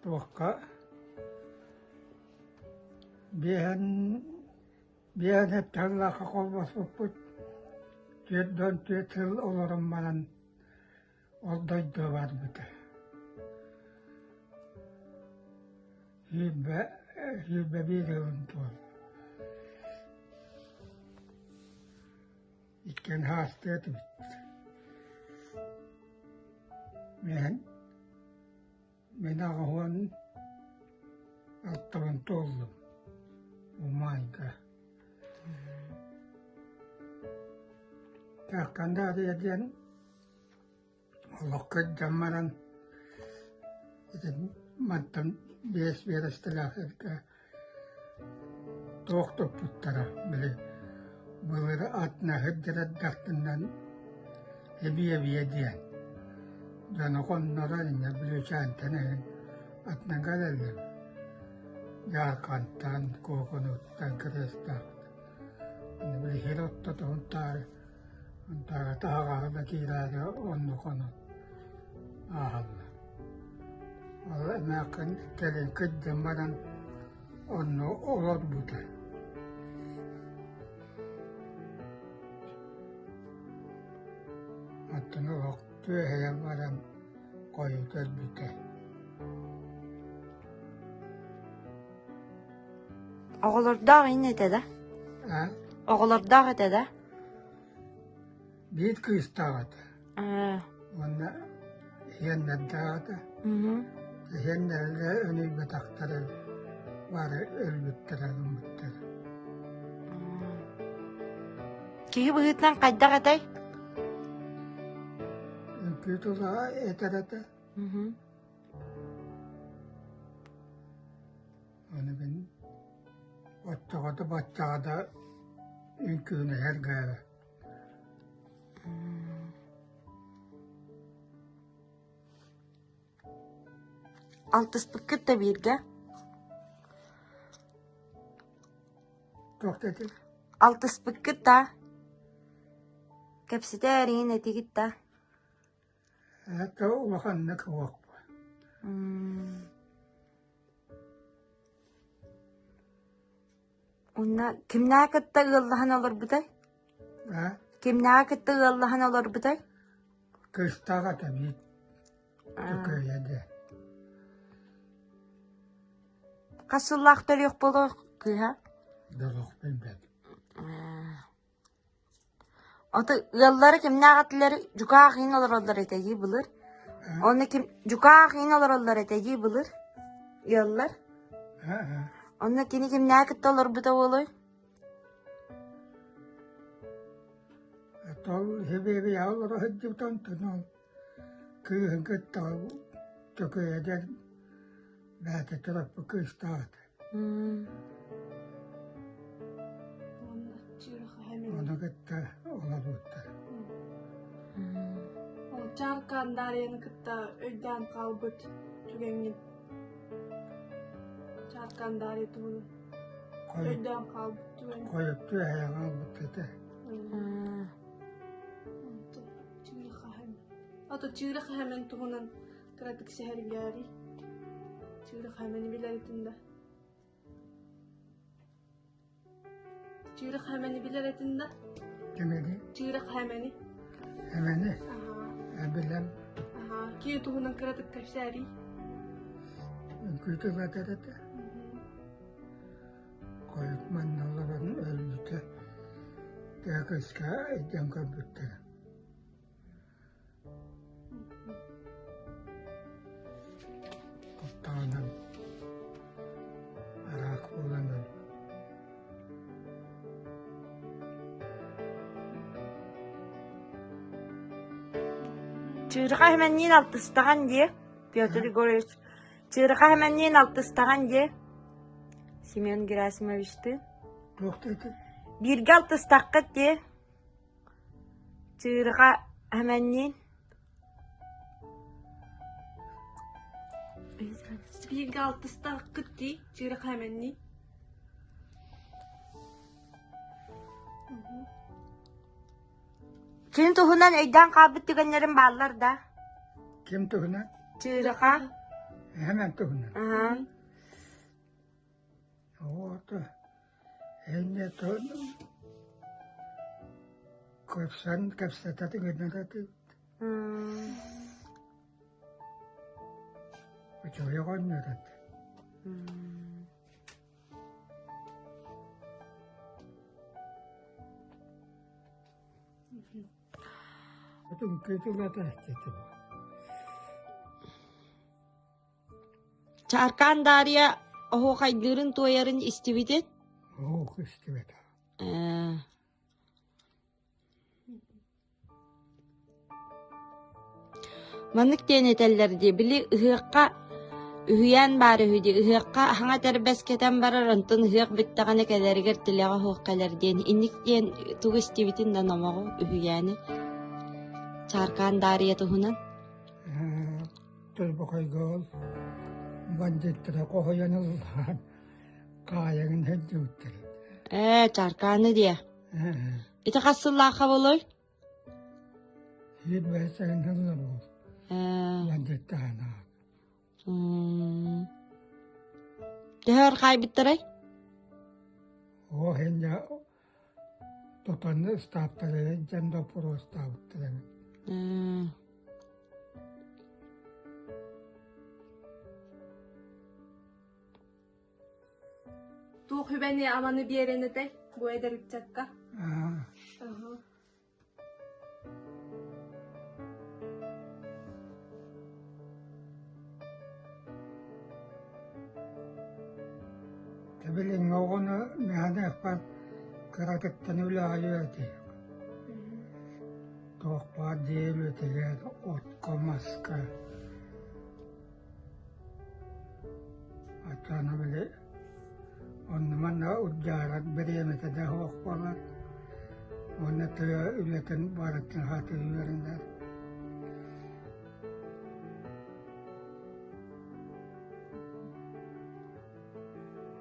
Туохха биэһэн биэһэн сэттэ сыллаахха холбоспуппут 44 сыл олорон баран ол дойдуга барбыта. 21 сылын туолла. Иккиэн хаастыы этибит. Мин мин аҕыһуон алтабын туоллум. Умайга. Кахкандаарыйа диэн Олох кырдьан баран ити мантан биэс биэрэстэлээх сиргэ туох туппуттара били былыр атына сылдьар эрдэхтэринэн эбиэбийэ диэн дьону хонноро инньэ Бүлүүчээнтэн эһин атынан кэлэллэр Дьаархантан, Куокунуттан, Кириэстээхтэн били сир ортотун таары Таһаҕаһы да киирээри оннук ону ааһаллар. Ол эмээххин кэлин кырдьан баран онно олорбута. Оттон олох түөһэйэн баран хойут өлбүтэ. Оҕолордоох ин этэ да? Оҕолордоох этэ да? Биир кыыстаах этэ уонна иһиэннэрдээх этэ. Иһиэннэрэ өнүйбэтэхтэрэ бары өлбүттэрэ гыммыттара. Киһи быһыытынан хайдах этэй? Үҥкүү тыла этэр этэ. Аны мин оччоҕо да баччаҕа да үҥкүүлэһэр гээбэ. Алтыспыккыт да бииргэ? Туох диэтиҥ? Алтыспыккыт да? Кэпсэтэ эриҥин этигит да? Это улаханнык уохпа. Уонна кимнээҕи кытта ыаллаһан олорбутай? Аа? Кимнээҕи кытта ыаллаһан олорбутай? Кыыстаах этэ биир төкөйө диэн. Хас сыллаах төрүөх буолуох кыыһа? Дорох билбэт. Ото ыаллара кимнээх этилэр дьукаах иһин олороллор этэ дии былыр. Онно ким дьукаах иһин олороллор этэ дии былыр ыаллар. Онно кини кимнээх кытта олорбута буолуой? Ол Сибиэбийэҕэ олоро сылдьыбыт онтон ол кыыһын кытта төкөйөдөн бэйэтэ төрөппүт кыыстаах этэ. Ону кытта олорбуттар. Ол Чааркаан Дарьяны кытта өйдөөн хаалбыт түгэҥҥин Чааркаан Дарья туһунан өйдөөн хаалбыт түгэн. Хойутту эһэҕэ хаалбыт этэ. Ото Чыыры Хаһамен туһунан кыратык сэһэргээри. Чыыры Хаһамени билэритин да. Чыыры Хаһамени билэр этин да. Кимини? Чыыры Хаһамени. Эмени? Билем. Аха, кини туһунан кыратык кэпсээрий. Үҥкүү тылатар этэ. Хойут манна олорон өлбүтэ. Тыа илдьэн көрбүттэрэ. Куттаҕынан араак буолан өлбүт. Чыырха Хэмэнниин алтыстаҕан дии, Петр Егорович. Чыырха Хэмэнниин алтыстаҕан дии, Семен Герасимовичтыын. Туох диэтиҥ? Бииргэ алтыстаххыт дии. Чыырҕа эмэнниин Бииргэ алтыстааххыт дии, чыырха эмэнниин. Кини туһунан өйдөөн хаалбыт түгэннэрим бааллар да? Ким туһунан? Чыырха. Эһэм туһунан. Аһаа. Оҕото энньэ көрсөн кэпсэтэ түгэннэрэ Үчүгэй оҕонньор этэ. Үҥкүү тылата этэ. Чааркаан Дарья оһуохайдыырын туойарын истибитин? Оһуох истибэтэ. Ээ. Маннык диэн этэллэр дии, били ыһыахха үһүйээн баар үһү дии, ыһыахха хаҥа тэрбэс кэтэн барар, онтон ыһыах бүттэҕинэ кэлэригэр тилэҕэ оһуох кэлэр диэн. Инник диэн тугу истибитин да номоҕу, үһүйээни. Чааркаан Даарыйа туһунан. Тойбохойго ол бандьыыттара хоһуйан ыллаан хаайыгын сылдьыбыттар. Ээ, Чааркааны диэ. Ити хас сыллаахха буолуой? Сиир бэйсэгин сыллар буол. Ээ. Бандьыыттаһан М. Төһө өр хаайбыттарай? Оо, инньэ тутан ыстааптары дьэн доппуруостаабыттар эбит. М. Туох үбэни-аманы биэрэн этэй бу эдэр ыччакка? Аа. Билиҥҥи оҕону мээнэ кыратыттан үлэҕэ үөрэтиэх. Туох баар дьиэ үлэтигэр, отко, маска. Оччоҕуна били онно-манна урдьаарар бириэмэтэ да суох буолар. Уонна тыа үлэтин барытын сатыы үөрэнэр.